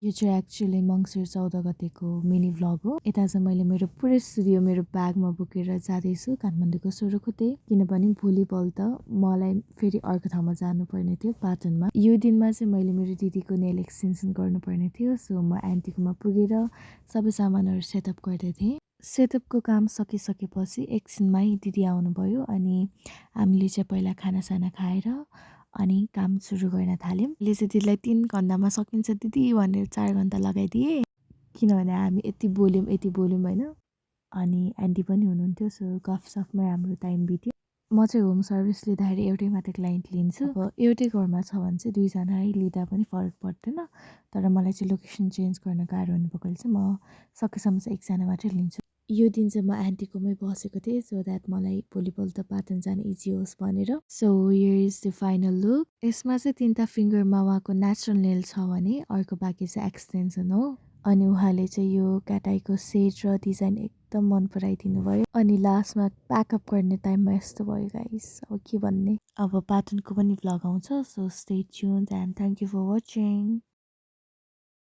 यो चाहिँ एक्चुअली मङ्सिर 14 गतेको मिनी भ्लग हो। यता चाहिँ मैले मेरो पुरै स्टुडियो मेरो ब्यागमा बोकेर जाँदैछु काठमाडौँको सोह्रखुट्टे, किनभने भोलिपल्ट मलाई फेरि अर्को ठाउँमा जानुपर्ने थियो पाटनमा। यो दिनमा चाहिँ मैले मेरो दिदीको नेल एक्सटेन्सन गर्नुपर्ने थियो। सो म आन्टीकोमा पुगेर सबै सामानहरू सेटअप गर्दै थिएँ। सेटअपको काम सकिसकेपछि एकछिनमै दिदी आउनुभयो अनि हामीले चाहिँ पहिला खानासाना खाएर अनि काम सुरु गर्न थाल्यौँ। मैले चाहिँ दिदीलाई 3 घन्टामा सकिन्छ दिदी भनेर 4 घन्टा लगाइदिएँ, किनभने हामी यति बोल्यौँ होइन। अनि आन्टी पनि हुनुहुन्थ्यो, सो गफसफमै हाम्रो टाइम बित्यो। म चाहिँ होम सर्भिस लिँदाखेरि एउटै मात्रै क्लाइन्ट लिन्छु। अब एउटै घरमा छ भने चाहिँ 2जना लिँदा पनि फरक पर्दैन, तर मलाई चाहिँ लोकेसन चेन्ज गर्न गाह्रो हुनुभएकोले चाहिँ म सकेसम्म चाहिँ एकजना मात्रै लिन्छु। यो दिन चाहिँ म आन्टीकोमै बसेको थिएँ सो द्याट मलाई भोलिपल्ट पाटन जान इजी होस् भनेर। So here is the final look. यसमा चाहिँ 3टा फिङ्गरमा उहाँको नेचुरल नेल छ भने अर्को बाँकी चाहिँ एक्सटेन्सन हो। अनि उहाँले चाहिँ यो क्याटाईको सेट र डिजाइन एकदम मन पराइदिनु भयो। अनि लास्टमा प्याकअप गर्ने टाइममा यस्तो भयो गाइस, अब के भन्ने। अब पाटनको पनि भ्लग आउँछ, so stay tuned and thank you for watching.